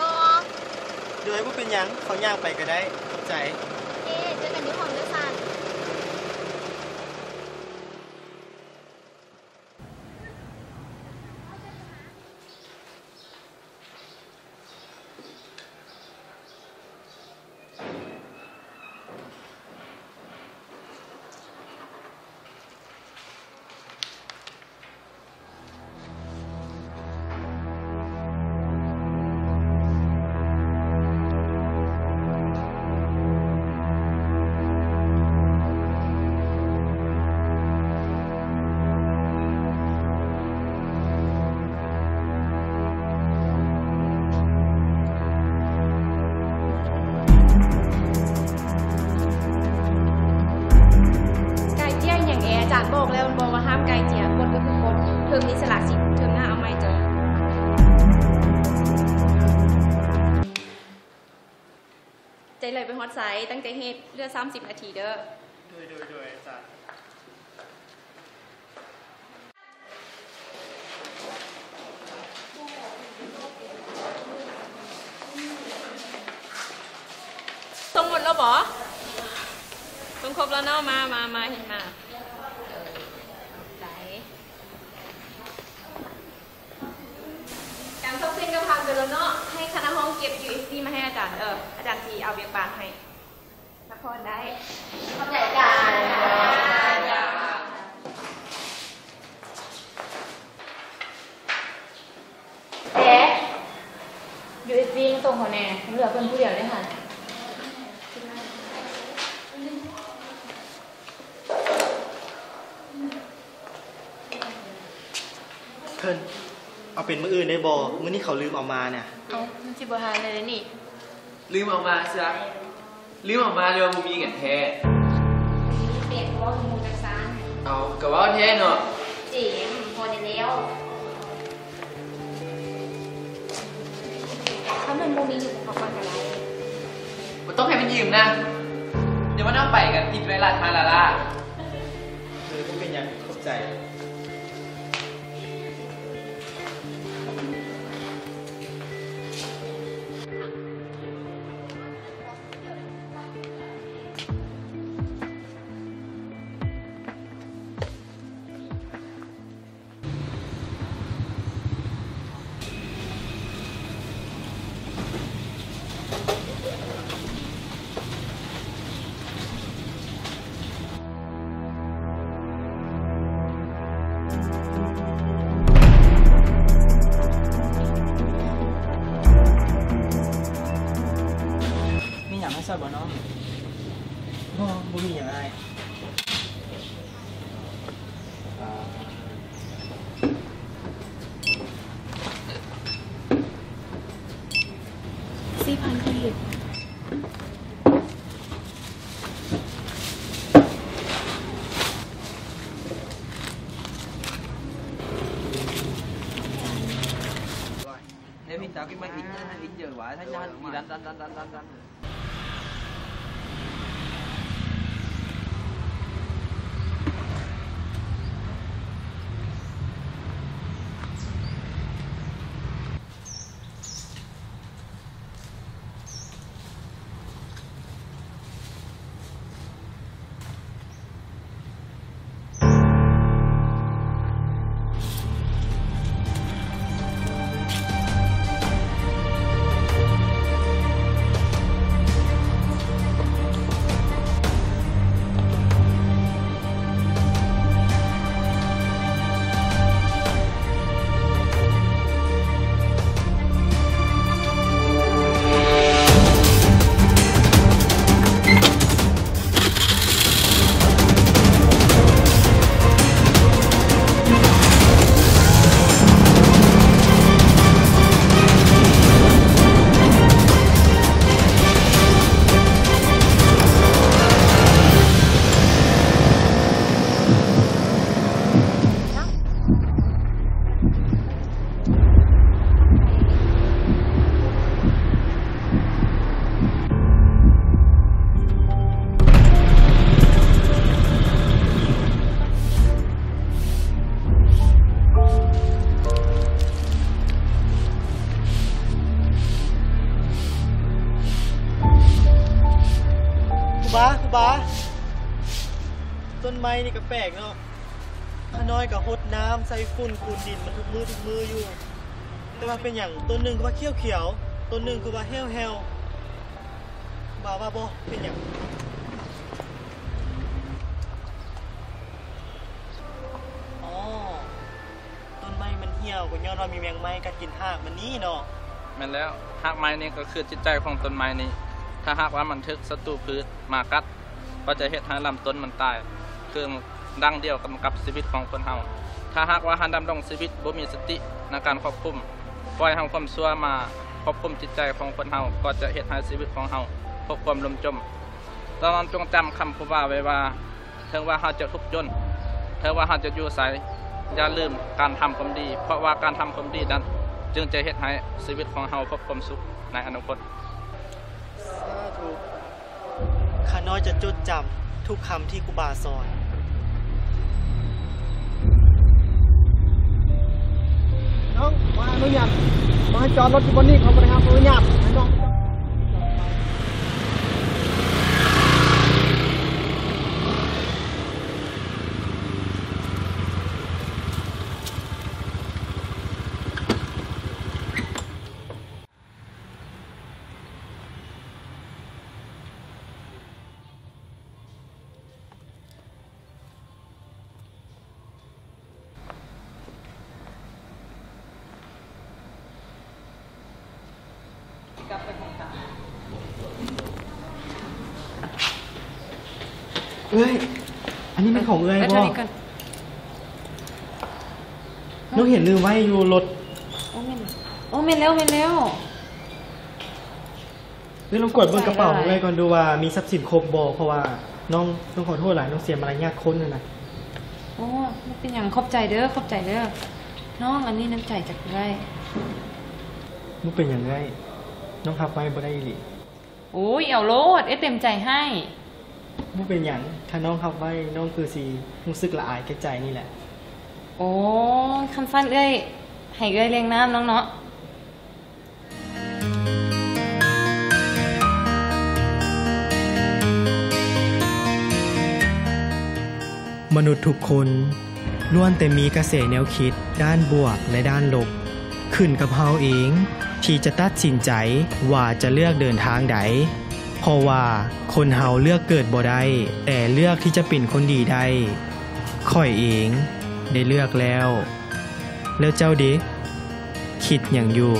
ບໍ່? ໂດຍ ບໍ່ເປັນຫຍັງ, ເຂົາຍ່າງໄປກໍໄດ້. ຂອບໃຈ. ເອີ ເຈີກັນຢູ່ຫ້ອງເດີຊັ້ນ. ໄກ່ເຈ້ຍຫຍັງແອ? ອາຈານບອກແລ້ວແມ່ນບໍ່ວ່າຫ້າມໄກ່ເຈ້ຍ, ກົດກໍຄືກົດ, ເທີມນີ້ສະຫຼະສິດ, ເທີມໜ້າເອົາໃໝ່ເຈົ້າ. ໃຈເລີຍໄປຮອດໃສ, ຕັ້ງໃຈເຮັດ, ເຫຼືອສາມສິບນາທີເດີ້. ໂດຍ ໂດຍ ໂດຍ ອາຈານ. ສົ່ງໝົດແລ້ວບໍ? ສົ່ງຄົບແລ້ວເນາະ. ມາ ມາ ມາ ເຮັດມາ. ເອີ ຂອບໃຈ. ການສອບເສັງກໍຜ່ານໄປແລ້ວເນາະ. ໃຫ້ຄະນະຫ້ອງເກັບຢູເອັສບີມາໃຫ້ອາຈານເດີ້. ອາຈານຊິເອົາວຽກບ້ານໃຫ້. ພັກຜ່ອນໄດ້. ຂອບໃຈອາຈານ. ແອ ຢູເອັສບີມາສົ່ງເຂົາແດ່. ເຫຼືອເພິ່ນຜູ້ດຽວເດ້ຫັ້ນ. ເພິ່ນ ເອົາເປັນມື້ອື່ນໄດ້ບໍ່? ມື້ນີ້ເຂົາລືມເອົາມານະ. ເອົ້າ ມັນຊິບໍ່ທັນແລ້ວເດນີ້. ລືມເອົາມາຊະ. ລືມເອົາມາ ຫຼືວ່າບໍ່ມີກັນແທ້? ເປັນເວົ້າໃຫ້ໝູ່ຈັກຊັ້ນ. ເອົາ ກໍເວົ້າແທ້ເນາະ. ເຈມ ພໍໄດ້ແລ້ວ. ຖ້າມັນບໍ່ມີຢູ່ກັບເຂົາກ່ອນກໍໄດ້. ບໍ່ຕ້ອງໃຫ້ມັນຢືມນະ. ດຽວມັນເອົາໄປກໍຕິດໄວ້ຮ້ານຄ້າລ້າໆ. ເອີ ບໍ່ເປັນຫຍັງ, ຂອບໃຈ. ມີຫຍັງໃຫ້ຊ່ອຍບໍ່ນ້ອງ? ບໍ່ ບໍ່ມີຫຍັງອ້າຍ. ສີ່ພັນກີບ. ນີ້ກໍແປກເນາະ, ຂ້ານ້ອຍກໍຫົດນ້ຳໃສ່ຝຸ່ນຂູດດິນມັນທຸກມື້ທຸກມື້ຢູ່, ແຕ່ວ່າເປັນຫຍັງຕົ້ນໜຶ່ງຄືວ່າຂຽວໆ, ຕົ້ນໜຶ່ງຄືວ່າແຫ້ວໆ, ບ່າວວ່າບໍ່ເປັນຫຍັງ? ອໍ ຕົ້ນໄມ້ມັນຫ່ຽວກໍຍ້ອນວ່າມີແມງໄມ້ກັດກິນຮາກມັນນີ້ເນາະ. ແມ່ນແລ້ວ, ຮາກໄມ້ນີ້ກໍຄືຈິດໃຈຂອງຕົ້ນໄມ້ນີ້. ຖ້າຫາກວ່າມັນຖືກສັດຕູພືດມາກັດ, ກໍຈະເຮັດໃຫ້ລຳຕົ້ນມັນຕາຍ, ຄືດັ່ງດຽວກັນກັບຊີວິດຂອງຄົນເຮົາ. ຖ້າຫາກວ່າເຮົາດຳລົງຊີວິດບໍ່ມີສະຕິໃນການຄວບຄຸມ, ປ່ອຍໃຫ້ຄວາມຊົ່ວມາຄວບຄຸມຈິດໃຈຂອງຄົນເຮົາ, ກໍຈະເຮັດໃຫ້ຊີວິດຂອງເຮົາພົບຄວາມລົ້ມຈົມ. ດັ່ງນັ້ນ ຈົ່ງຈຳຄຳຄູບາໄວ້ວ່າ, ເຖິງວ່າເຮົາຈະທຸກຈົນ, ເຖິງວ່າເຮົາຈະຢູ່ໃສ, ຢ່າລືມການທຳຄວາມດີ, ເພາະວ່າການທຳຄວາມດີນັ້ນ ຈຶ່ງຈະເຮັດໃຫ້ຊີວິດຂອງເຮົາພົບຄວາມສຸກໃນອະນາຄົດ. ສາທຸ. ຂ້ານ້ອຍຈະຈົດຈຳທຸກຄຳທີ່ຄູບາສອນ. ນ້ອງ ມາອະນຸຍາດ, ມາຈອດລົດຢູ່ບ່ອນນີ້, ເຂົາບໍ່ໄດ້ຮັບອະນຸຍາດໃຫ້ນ້ອງ. ເອື້ອຍ, ອັນນີ້ແມ່ນຂອງເອື້ອຍບໍ່? ນ້ອງເຫັນລືມໄວ້ຢູ່ລົດ. ໂອ້ ແມ່ນ, ໂອ້ ແມ່ນແລ້ວ, ແມ່ນແລ້ວ. ເອື້ອຍລອງກວດເບິ່ງກະເປົາຂອງເອື້ອຍກ່ອນດູວ່າມີຊັບສິນຄົບບໍ່, ເພາະວ່ານ້ອງຕ້ອງຂໍໂທດຫຼາຍ, ນ້ອງເສຍມາລະຍາດຄົນຫັ້ນນະ. ໂອ້ ບໍ່ເປັນຫຍັງ, ຂອບໃຈເດີ, ຂອບໃຈເດີນ້ອງ, ອັນນີ້ນ້ຳໃຈຈາກເອື້ອຍ. ບໍ່ເປັນຫຍັງເອື້ອຍ, ນ້ອງຮັບໄວ້ບໍ່ໄດ້ອີ່ຫຼີ. ໂອ້ຍ ເອົາໂລດ, ເອື້ອຍເຕັມໃຈໃຫ້. ບໍ່ເປັນຫຍັງ, ຖ້ານ້ອງຮັບໄວ້, ນ້ອງຄືຊິຮູ້ສຶກລະອາຍແກ່ໃຈນີ້ແຫຼະ. ໂອ້ ຄັນຊັ້ນເອື້ອຍ, ໃຫ້ເອື້ອຍລ້ຽງນ້ຳນ້ອງເນາະ. ມະນຸດທຸກຄົນລ້ວນແຕ່ມີກະແສແນວຄິດດ້ານບວກ ແລະ ດ້ານລົບ. ຂຶ້ນກັບເຮົາເອງທີ່ຈະຕັດສິນໃຈວ່າຈະເລືອກເດີນທາງໃດ, ເພາະວ່າຄົນເຮົາເລືອກເກີດບໍ່ໄດ້, ແຕ່ເລືອກທີ່ຈະເປັນຄົນດີໄດ້. ຂ້ອຍເອງໄດ້ເລືອກແລ້ວ. ແລ້ວເຈົ້າເດ? ຄິດຫຍັງຢູ່?